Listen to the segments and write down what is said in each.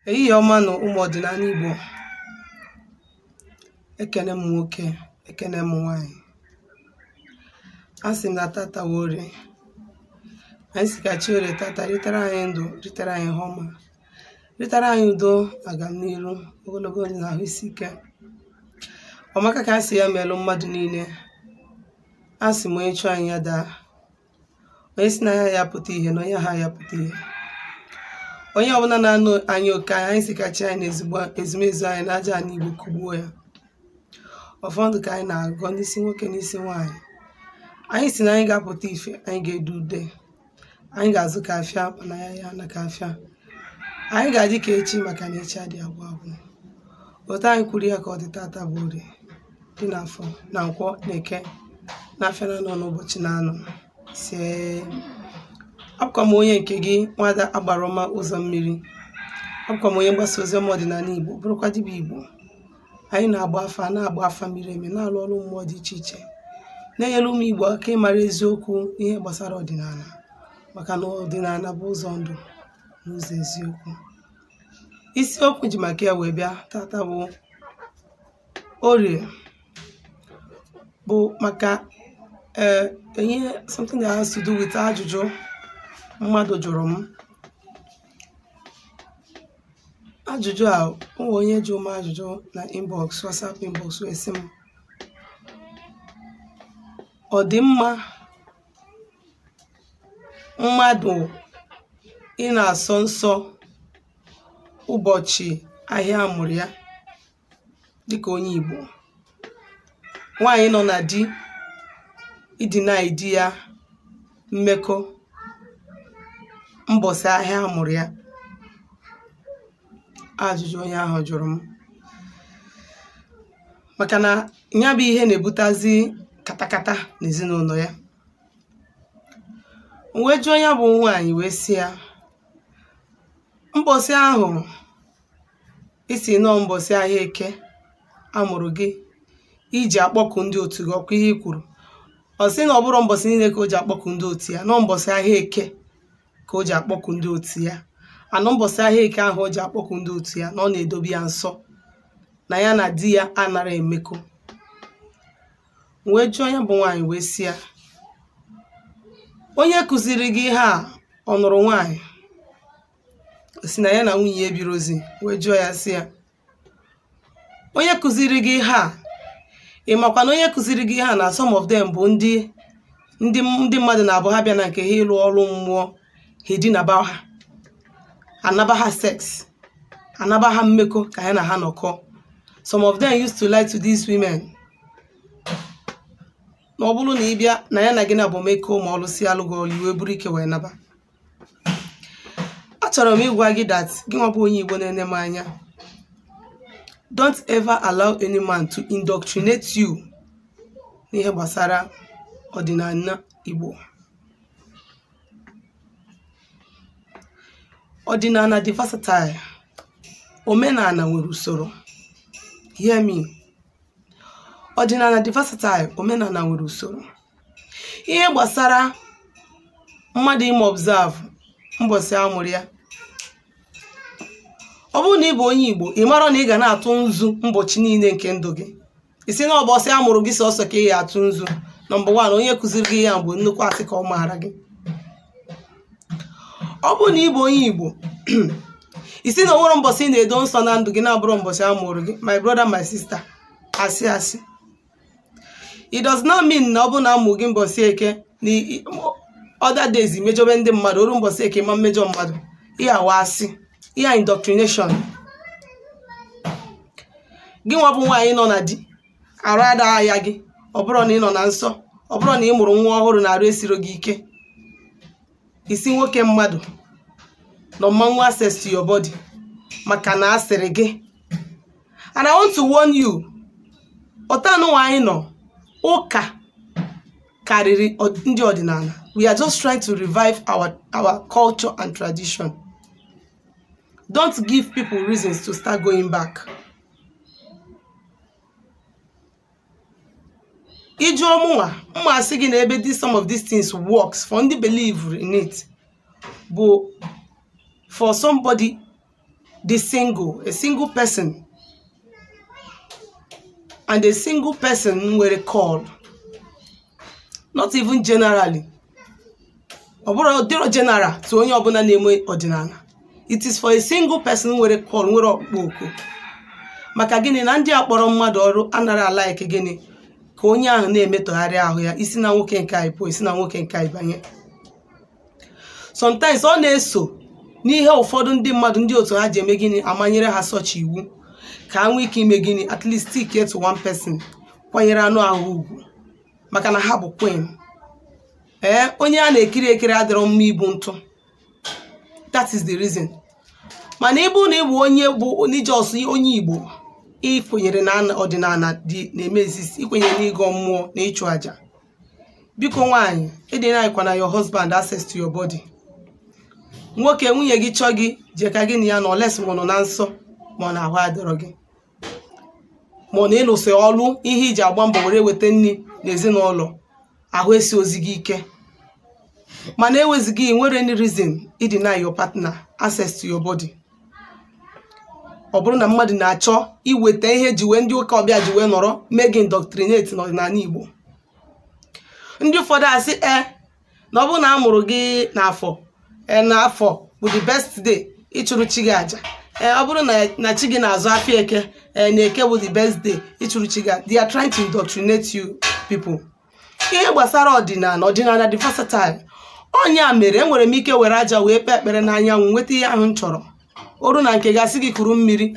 Ehihie ọma nụ ụmụ ọdịnala Igbo. Ekene m nwoke, ekene m nwaanyị. A sị m na tata wụ orie. Anyị sị ka chi orie tata ritere anyị ndụ, ritere anyị ihe ọma, ritere anyị udo, agamniru, ogologo ndụ na ahụ isi ike. Ọmaka ka a sị ya melụ mmadụ niile. A sị m onye chụọ anyị ya daa. Onye si n'anya ya pụta ihe na onye ha ya pụta ihe. Onye ọbụla na-anụ anyị oke anyị, anyị sị ka chi anyị na ezigbo ezumezu anyị na aja ala Igbo kụgbuo ya. Ụfọdụ ka anyị na-agọ n'isi nwoke n'isi nwaanyị. Anyị si na anyị ga-apụta ife, anyị ga-ede ude, anyị ga-azụ ka afịa mana ya ya na ka afịa. Anyị ga-adị ka echi maka na echi adịghị agwụ agwụ. Otu anyị kwuru ya ka ọ dị tata bụ orie dị n'afọ na nkwọ na eke na afịa na-anọ n'ụbọchị na-anọ. See, abụkwa m onye nke gị, nwada agbara ọma ụzọ mmiri. Abụkwa m onye mgbasa ozi ọma ọdịnala Igbo, bụrụkwa dibịa Igbo. Anyị na-agba afa, na-agba afa miri emi, na-alụ ọrụ mmụọ dị iche iche, na-enyere ụmụ Igbo aka ịmara eziokwu n'ihe gbasara ọdịnala, maka na ọdịnala bụ ụzọ ndụ na ụzọ eziokwu. Isiokwu ji maka ya wee bịa tata bụ orie, bụ maka enye something that has to do with ajụjụ mmadụ jụrụ m. Ajụjụ a, o nwere onye jụrụ m ajụjụ na inbox, WhatsApp inbox, wee sị m ọ dị mma mmadụ ị na-asọ nsọ ụbọchị ahịa amụrụ ya dịka onye Igbo, nwaanyị nọ na di idina di ya mmekọ mbọsị ahịa amụrụ ya. Ajụjụ onye ahụ jụrụ m maka na ya bụ ihe na-ebutazi katakata n'ezinụlọ ya. M wee jụọ ya bụ nwaanyị wee sị ya, mbọsị ahụ isi nọọ mbọsị ahịa eke amụrụ gị iji akpọku ndị otu gị, ọkwa ihe i kwuru? Ọ sị na ọ bụrụ mbọsị niile ka o ji akpọku ndị otu ya, nọọ mbọsị ahịa eke ka o ji akpọku ndị otu ya, anọ mbọsị ahịa eke ahụ o ji akpọku ndị otu ya na ọ na-edobe ya nsọ, na ya na di ya anara emekọ. Wee jụọ ya bụ nwaanyị wee sị ya, onye kụziri gị ihe a ọ nụrụ nwaanyị? O si na ya na nwunye ya ebirozi. Wee jụọ ya sị ya, onye kụziri gị ihe a, ị makwa na onye kụziri gị ihe a na some of them bụ ndị ndị ndị mmadụ na-abụ ha bịa na nke ha ịlụ ọrụ mmụọ, ha edinaba ha, anaba ha sex, anaba ha mmekọ ka ya na ha nọkọ. Some of them used to lie to these women na ọ bụrụ na ị bịa na ya na gị na-abụ mekọ ma ọ lụsị alụ gị ọlụ, iwe buru ike wee naba. Achọrọ m ịgwa gị that gị nwa bụ onye Igbo na-ene m anya, don't ever allow any man to indoctrinate you n'ihe gbasara ọdịnala Igbo. Ọdịnala dị versatile, omenala nwere usoro. Hear me. Ọdịnala dị versatile, omenala nwere usoro. Ihe gbasara mmadụ ime observe mbọsị amụrụ ya, ọ bụrụ na ị bụ onye Igbo, ị mara na ị ga na-atụ nzu ụbọchị niile nke ndụ gị. Ị sị na ọbọsị amụrụ gị sọsọ ka ị ya atụ nzu. Nọmba 1, onye kụziri gị ya mgbe nnukwu asị ka ọ maara gị. Ọ bụrụ na ị bụ onye Igbo, ị sị na onwere mbọsị ị na-edo nsọ na ndụ gị na-abụrụ mbọsị amụrụ gị, my brother, my sister, asị asị. It does not mean na ọ bụ na amụ gị mbọsị eke na other days mejọbe ndị mmadụ, oru mbọsị eke ma mmejọ mmadụ. Ihe awa asị, ihe indoctrination. Gị nwa bụ nwaanyị nọ na di, arụ ada ya gị, ọ bụrụ na ị nọ na nsọ, ọ bụrụ na ị mụrụ nwa ọhụrụ na arụ esiro gị ike, isi nwoke mmadụ nọ mmanwụ access to your body maka na asịrị gị. And I want to warn you, ọtanụ nwaanyị nọ ụka karịrị ndị ọdịnala. We are just trying to revive our culture and tradition. Don't give people reasons to start going back. Ijụọ mụnwa, mma asị gị na ebe this some of these things works for ndị believe in it bụ for somebody dị single, a single person, and a single person nwere call. Not even generally, ọ bụrụ dịrọ general to onye ọbụla na-eme ọdịnala. It is for a single person nwere call, nwere ọkpụkpọ oku. Maka gịnị? Na ndị a kpọrọ mmadụ ọrụ anara a-like gịnị? Ka onye ahụ na-emetọgharị ahụ ya, isi na nwoke nke anyị pụọ, isi na nwoke nke anyị banye. Sometimes ọ na-eso n'ihe ụfọdụ ndị mmadụ, ndị otu ha ji eme gịnị? Amanyere ha such iwu ka ha nwee ike ime gịnị? At least stick to one person, kwanyere anụ ahụ ugwu, maka na ha bụ queen. Ee, onye a na-ekiri ekiri adịrọ mma ibu ntụ. That is the reason. Mana ịbụ na ịbụ onye bụ n'ijọs onye Igbo, ikwenyere na ọdịnala dị na-eme exist, ikwenyere n'ịgọ mmụọ na ịchụ àjà, biko nwaanyị, edinaikwana your husband access to your body. Nwoke, nwunye gị chọọ gị, jee ka gị na ya nọ, les ma ọ nọ na nsọ, ma ọ na-ahụ adịrọ gị, ma ọ na ịlụsị ọlụ ihe iji agba mbọ were weta nri n'ezinụlọ, ahụ esi ozi gị ike. Mana ewezighị, nwere any reason ideny your partner access to your body. Ọ bụrụ na mmadụ na-achọ iweta ihe ji wee ndị ụka ọbịa ji wee nọrọ mee gị indoctrinate n'ọdịnala Igbo, ndị ụfọdụ asị e na ọ bụrụ na a mụrụ gị n'afọ, e n'afọ bụ the best day ịchụrụ chi gị àjà. Ee, ọ bụrụ na chi gị na-azụ afịa Eke, ee, na Eke bụ the best day ịchụrụ chi gị. They are trying to indoctrinate you people. Ihe gbasara ọdịnala, ọdịnala dị versatile. Ọnya mere enwere m ike were aja wee kpee ekpere n'anyanwụ, nweta ihe ahụ m chọrọ. Oru na nke gasị gị kuru mmiri,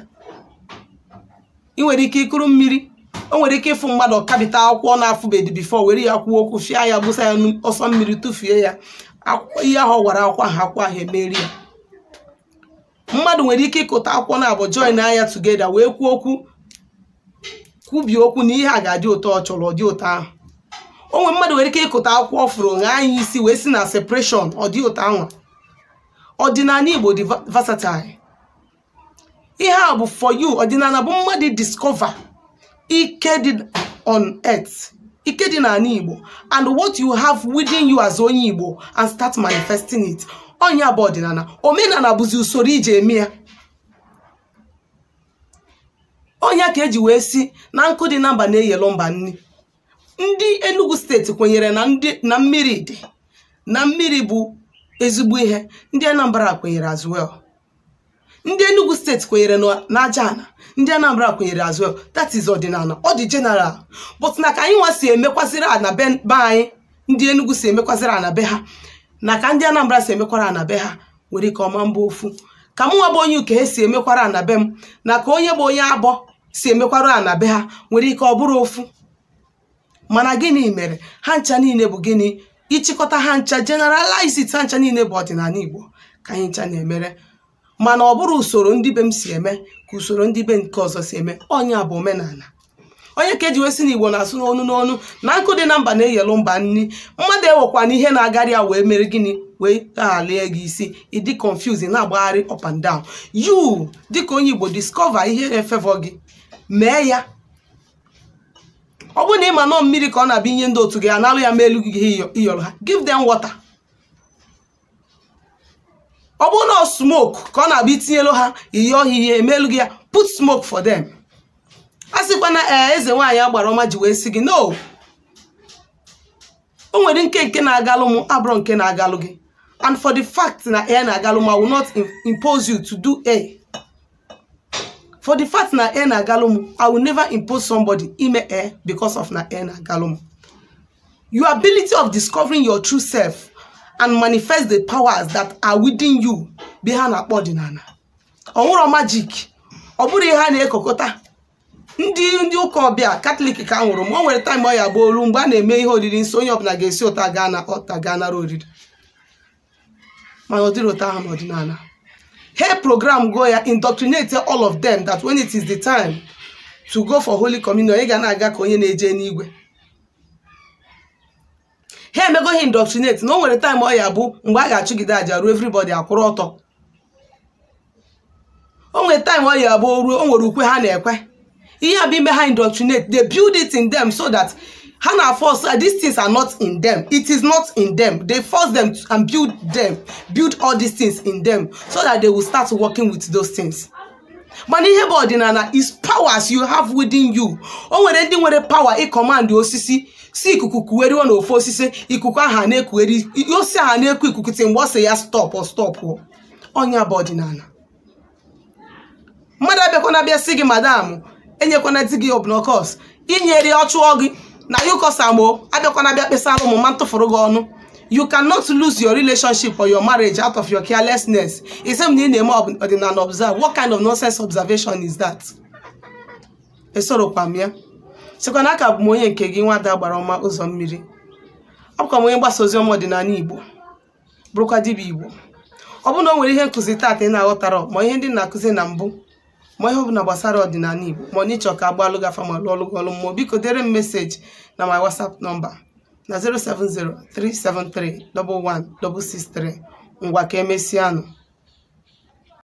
ị nwere ike ịkụrụ mmiri. O nwere ike ịfụ mmadụ ọkabita akwụkwọ na-afụbedi before, were ya kwuo okwu, fịa ya, gbụsa ya ọsọ mmiri, tụfuo ya akwụkwọ. Ihe ahụ ọ gwara akwụkwọ ahụ, akwụkwọ ahụ emeri ya. Mmadụ nwere ike ịkụta akwụkwọ na abụ, join anya together, wee kwuo okwu, kwubie okwu na ihe a ga-adị ụtọ ọ chọrọ, ọ dị ụtọ ahụ. Onwe mmadụ nwere ike ịkụta akwụkwọ ọfụrụ ṅaa anya isi wee si na separation, ọ dị ụtọ anwa. Ọdịnala Igbo dị versatile. Ihe a bụ for you. Ọdịnala bụ mmadụ discover ike dị on earth, ike dị n'ala Igbo, and what you have within you as onye Igbo, and start manifesting it. Onye bụ ọdịnala. Omenala bụzi usoro iji eme ya. Onye ka eji wee si na nkụ dị na mba na-eyelu mba nni. Ndị Enugu Steeti kwenyere na ndị na mmiri dị, na mmiri bụ ezigbo ihe. Ndị Anambra kwenyere as well. Ndị Enugu Steeti kwenyere n'aja ana, ndị Anambra kwenyere as well. That is ọdịnala. Ọ dị general, but na ka anyị nwa si emekwaziri ana be anyị, ndị Enugu si emekwaziri ana be ha, na ka ndị Anambra si emekwara ana be ha, nwere ike ọma mba ofu. Ka mụ nwa bụ onye Uke si emekwara ana be m, na ka onye bụ onye Abọ si emekwara ana be ha, nwere ike ọ bụrụ ofu. Mana gịnị mere ha ncha niile bụ gịnị? Ịchịkọta ha ncha, generalize it, ha ncha niile bụ ọdịnala Igbo ka anyị ncha na-emere. Mana ọ bụrụ usoro ndị be m si eme ka usoro ndị be nke ọzọ si eme, onye a bụ omenala. Onye ka eji wee si n'Igbo na-asụ n'onu n'onu na nkụ dị na mba na-eyelu mba nni. Mmadụ ewekwa na ihe na-agarị ya wee mere gịnị? Wee ghalie gị isi, ịdị confuse, na-agbagharị up and down. You dịka onye Igbo, discover ihe na-efavor gị, mee ya. Ọ bụrụ na ị ma nọọ mmiri ka ọ na-abịa inye ndị otu gị analụ ya, ma elu gị ihe ịyọrọ ha, give them water. Ọ bụrụ na smoke ka ọ na-abịa itinyelu ha iyi ọhịa, ihe emelu gị ya, put smoke for them. A sịkwa na ee, eze nwaanyị agbara ọma ji wee sị gị no. O nwere nke na-agalụ m abụrụ nke na-agalụ gị, and for the fact na A na-agalụ m, I will not impose you to do A. For the fact na A na-agalụ m, I will never impose somebody ime A because of na A na-agalụ m. Your ability of discovering your true self and manifest the powers that are within you bụ ihe a na-akpọ ọdịnala. Ọ nwụrọ magic, ọ bụrụ ihe a na-ekokọta. Ndị ụka ọbịa Katọlik ka nwụrụ ma o nwere time ọ ya gba olu mgbe a na-eme ihe oriri nsọ, onye ọbụla ga-esi ụta gaa na ọta gaa nara oriri, mana ọ dịrị ụta ahụ n'ọdịnala. Hey, program go ya indoctrinate all of them that when it is the time to go for Holy Communion, ị ga na-aga ka onye na-eje n'igwe. Ha emego ha indoctrinate na o nwere time ọ ya bụ mgbe a ga-achụgide aja ruo, everybody akwụrụ ọtọ. O nwere time ọ ya bụ ruo, o nwere ukwe ha na-ekwe. Ihe a bụ ime ha indoctrinate. They build it in them so that Ha na force. These things are not in them. It is not in them. They force them and build them, build all these things in them so that they will start working with those things. Mana ihe bụ ọdịnala is powers you have within you. O nwere ndị nwere power ịcommand osisi, si ikuku kuweriwo n'ofu osisi, ikuku ahụ na-ekugheri osisi ahụ, na-eku ikuku ti mgbe ọ sị ya stop, ọ stop. Ọnya bụ ọdịnala. Mmadụ abịakwana bịa sị gị, "Madam, enyekwana di gị ọbụnọkọs inyere ọ chụọ gị na yukọsamo." Abịakwana bịa kpesara ụmụ ma ntụfụrụ gị ọnụ. You cannot lose your relationship or your marriage out of your carelessness. Isi m na ị na-eme ọdịnala observe. What kind of nonsense observation is that? Esorokwa m ya. Sịkwa na aka bụ m onye nke gị, nwada gbara ọma ụzọ mmiri. Abụkwa m onye mgbasa ozi ọma ọdịnala Igbo, bụrụkwa dibịa Igbo. Ọ bụrụ na o nwere ihe nkụzi taata ị na-aghọtara, ma ihe ndị na-akụzi na mbụ, ma ihe ọbụla gbasara ọdịnala Igbo, ma ọ na ịchọ ka agbalụ gị afa ma lụọ ọlụ gị ọlụ mmụọ, biko dere m message na my WhatsApp number na 07037311663. Ngwa, ka emesịanụ.